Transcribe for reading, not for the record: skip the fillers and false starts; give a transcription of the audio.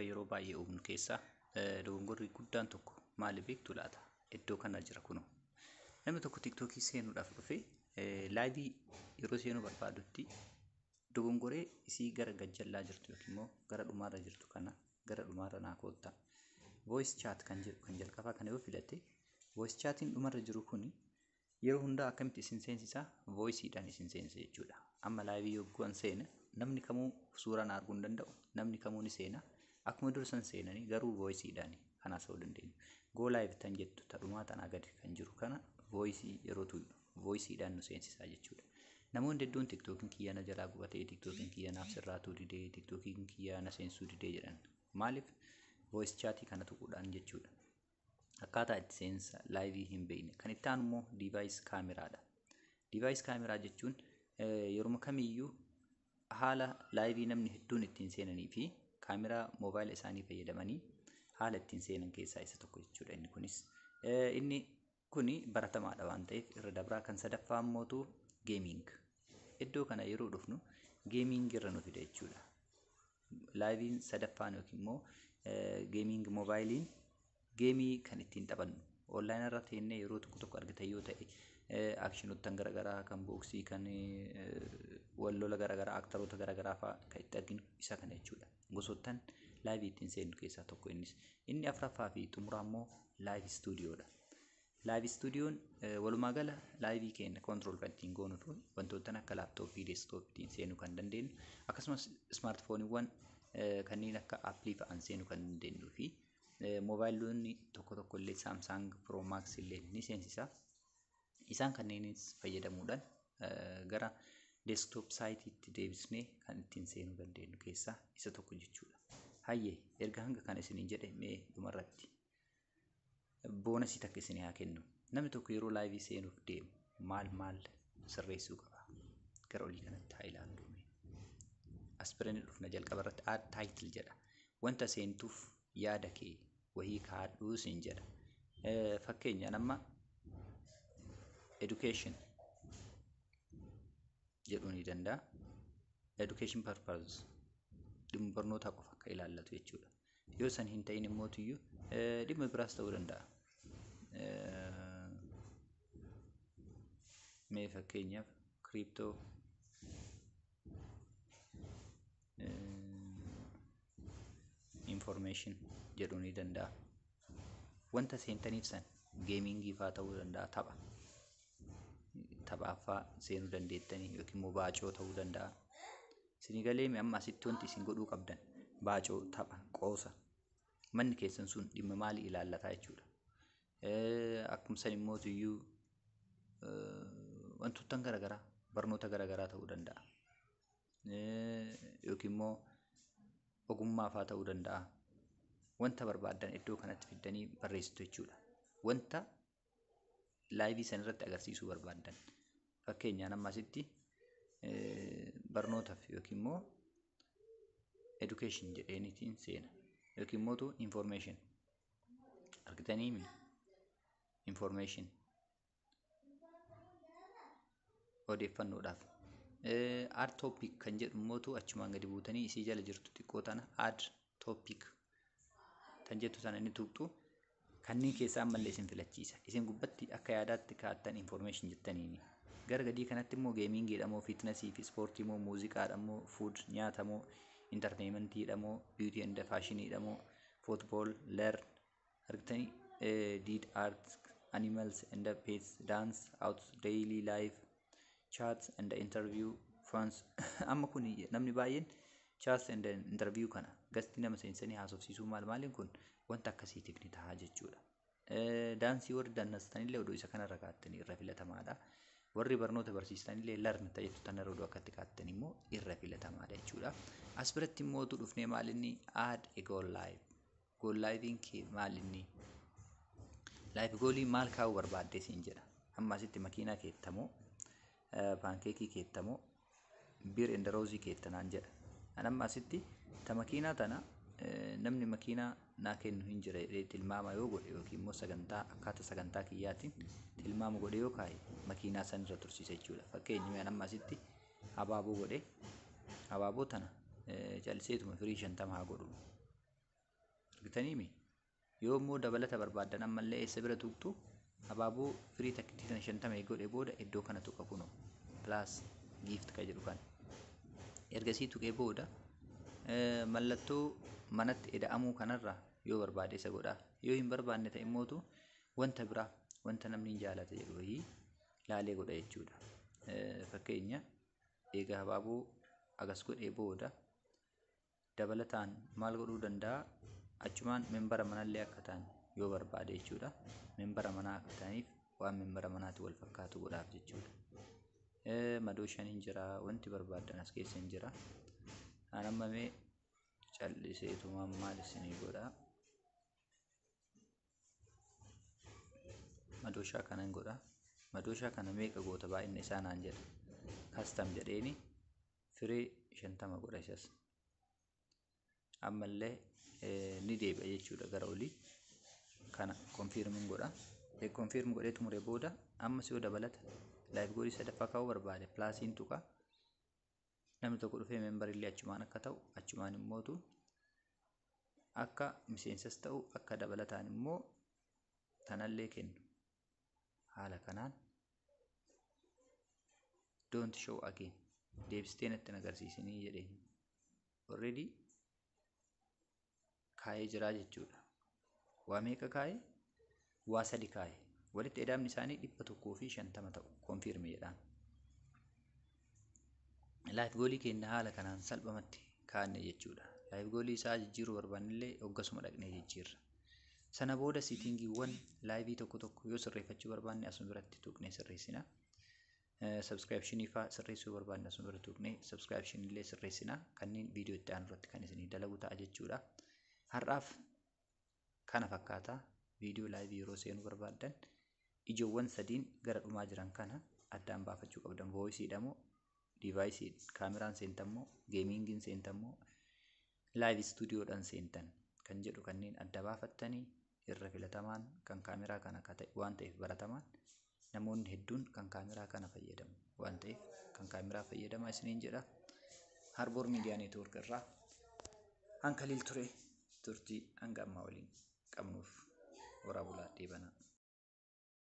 Yeroo baay'ee uumnu keessaa dogongorri guddaan tokko maali beektu laata? Iddoo kana jira kunoo. Namni tokko TikTokii seenuudhaaf dhufee live yeroo seenuu barbaadutti dogongoree isii gara gajjallaa jirtu yookiin immoo gara dhumaarra jirtu kana gara dhumaarra naa koottaa. Voice chat kan jedhu kan jalqabaa kana yoo filate, voice chatiin dhumarra jiru kuni yeroo hundaa akkamitti isin seensisaa? Voiceidhaan isin seensisa jechuudha. Amma live yogguwan seena, namni kamuu suuraa na arguu hin danda'u, namni kamuu ni seena. Akkuma dur san seenanii garuu voiceidhaan kan haasa'uu dandeenyu. Go live tan jettu ta dhumaa tanaa gadi kan jiru kana voice yeroo tuqnu voiceidhaan nu seensisaa jechuudha. Namoonni hedduun "TikTokiin kiyya na jalaa gubatee, TikTokiin kiyya naaf sirraatuu didee, TikTokiin kiyya na seensuu didee" jedhan. Maaliif? Voice chatii kana tuquudhaan jechuudha. Akkaataa itti seensa live hin beekne. Kan itti aanu immoo device cameradha. Device camera jechuun yeroo kamiyyuu haala live namni hedduun ittiin seenanii fi kaameraa moobaayila isaanii fayyadamanii haala ittiin seenan keessaa isa tokko jechuudha inni kunis. Inni kuni baratamaadha waan ta'eef irra dabraa. Kan sadaffaa immootu gaming. Iddoo kana yeroo dhufnu gaming irra nu fida jechuudha. Liveiin sadaffaan yookiin immoo gaming moobaayiliin game kan ittiin taphannu. Online irra teennee yeroo tokko tokko argitan yoo ta'e, actionoottan garaagaraa kan booksii, kan wal lola garaagaraa, actoroota garaagaraa fa'aa kan itti arginu isa kana jechuudha. Gosoottan live ittiin seennu keessaa tokko innis. Inni afuraffaa fi xumuraa immoo live studiodha. Live studioon walumaa gala live keenya control kan ittiin goonuu fi wantoota akka laptop, desktop ittiin seenuu kan dandeenyu, akkasumas smartphoneiiwwan kanneen akka Apple fa'aan seenuu kan dandeenyuu fi moobaayilonni tokko tokko illee Samsung Pro Max illee ni seensisa. Isaan kanneenis fayyadamuudhaan gara desktop siteitti deebisnee kan ittiin seenuu dandeenyu keessaa isa tokko jechuudha. Hayyee, erga hanga kana isiniin jedhe, mee dhumarratti bonus takka isinii haa kennu. Namni tokko yeroo live seenuuf deemu maal maal sirreessuu qaba? Gara olii kanatti haa ilaallu. As bira ni dhufna. Jalqaba irratti "add title" jedha. Wanta seentuuf yaada kee wahii kaa'adhuu siin jedha. Fakkeenyaan amma education jedhuu ni danda'a. Education purpose, dhimma barnootaa qofa akka ilaallatu jechuudha. Yoo san hin ta'in immoo dhimma biraas ta'uu danda'a. Mee fakkeenyaaf crypto information jedhuu ni danda'a. Wanta seentaniif san gaming fa'aa ta'uu danda'a, tapha. Taphaaf fa'aa seenuu dandeettanii yookiin immoo baacoo ta'uu danda'a. Isinii galee? Amma asitti wanti isin godhuu qabdan baacoo, tapha, qoosa. Manni keessan sun dhimma maalii ilaallataa jechuudha. Akkuma san immoo iyyuu wantoota garaagaraa, barnoota garaagaraa ta'uu danda'a. Yookiin immoo ogummaa fa'aa ta'uu danda'a. Wanta barbaaddan iddoo kanatti fiddanii barreessitu jechuudha. Wanta live sana irratti agarsiisuu barbaaddan. Fakkeenyaan amma asitti barnootaaf yookiin immoo education jedheenitiin seena. Yookiin immoo information. Argitanii? Information. Odeeffannoodhaaf. Add topic kan jedhu immootu achumaan gadi buutanii isii jala jirtu xiqqoo tana, add topic kan jettu sana inni tuqxu. Kanneen keessaa ammallee isin filachiisa. Isin gubbatti akka yaadaatti kaa'attan information jettaniini. Gara gadii kanatti immoo gamingiidha moo, fitness fi ispoortii moo, muuziqaadha moo, food nyaata moo, entertainmentiidha moo, beauty and fashioniidha moo, football, learn, argitanii, did art, animals and pets, dance out, daily life, chat and interview, fans. Amma kun namni baay'een chat and interview kana guest nama seensanii haasofsiisuu maal maaliin kun wanta akkasiitiif ni ta'a jechuudha. Daansii warri dannastanillee oduu isa kanarra kaattanii irra filatamaadha. Warri barnoota barsiistanillee learn ta'etu tanarra oduu akkatti kaattan immoo irra filatamaadha jechuudha. As biratti immoo dhufnee maal inni add a goal live. Goal liveiin kee maal inni? Live goal maal kaa'uu barbaaddee siin jedha. Amma asitti makiinaa keettamoo, pancake keettamoo, beer and rose keettanaan jedha. Amma asitti ta makiinaa tana namni makiinaa naa kennu hin jira jedhee tilmaama yoo godhe, yookiin immoo sagantaa akkaataa sagantaa kiyyaatiin tilmaama godhe yoo kaa'e, makiinaa san irra tursiisa jechuudha. Fakkeenyi amma asitti habaaboo godhe, habaaboo tana calliseetuma firii 50 haa godhu. Agartaniimi? Yoo immoo dabalata barbaaddan ammallee eessa bira tuqxu? Habaaboo firii takkittii sana 50 godhe booda iddoo kana tuqa kunoo. Plus gift ka jedhu kana. Ergasii tuqee booda mallattoo manatti eda'amuu kanarra yoo barbaade isa godha. Yoo hin barbaanne ta'e immootu wanta biraa, wanta namni hin jaalate jedhu wayii laalee godha jechuudha. Fakkeenya, eega habaaboo agas godhee booda dabalataan maal godhuu danda'a? Achumaan membara manallee akka ta'an yoo barbaade jechuudha. Membara manaa akka ta'aniif waan membara manaatti wal fakkaatu godhaaf jechuudha. Madooshaan hin jira, wanti barbaaddan as keessa hin jira. An amma mee calliseetumaan maal isinii godhaa? Madooshaa kanan godha. Madooshaa kana meeqa goota baay'inni isaa naan jedha. Custom jedheeni firee 50 godha isas. Ammallee ni deebi'a jechuudha gara olii. Kana confirm godha. Confirm godhee xumuree booda ammas yoo dabalata live goalii sadaffaa kaa'uu barbaade plusiin tuqa. Namni tokko dhufee memberillee achumaan akka ta'u, achumaan immootu akka miseensas ta'u, akka dabalataan immoo tanallee kennu. Haala kanaan don't show again, deebistee natti hin agarsiisinii jedheen, already kaa'ee jiraa jechuudha. Waa meeqa kaa'ee? Waa sadi kaa'e. Walitti edaamni isaanii 150 ta'u, confirm jedhaan. Live goalii keenya haala kanaan salphumatti kaa'anne jechuudha. Live goalii isaa jijjiiruu barbaannillee hoggasuma dhaqnee jijjiirra. Sana booda settingiiwwan liveii tokko tokko yoo sirreeffachuu barbaanne asuma biratti tuqnee sirreessina. Subscriptionii fa'aa sirreessuu barbaanne asuma bira tuqnee subscriptionii illee sirreessina. Kanneen viidiyoo itti aanu irratti kan isinii dalagu ta'a jechuudha. Har'aaf kana fakkaata. Viidiyoo liveii yeroo seenuu barbaaddan ijoowwan sadiin gara dhumaa jiran kana addaan baafachuu qabdan. Voiceiidha moo, deviceii kaameraan seentan moo, gamingiin seentan moo, live studiodhaan seentan kan jedhu kanneen adda baafattanii, irra filatamaan kan kaameraa kana akka ta'e waan ta'eef, baratamaan namoonni hedduun kan kaameraa kana fayyadamu waan ta'eef kan kaameraa fayyadamaa isiniin jedha. Harboor Miidiyaa Neetwoork irraa Hankaliil ture. Turtii hanga ammaa waliin qabnuuf horaa bulaa, deebanaa.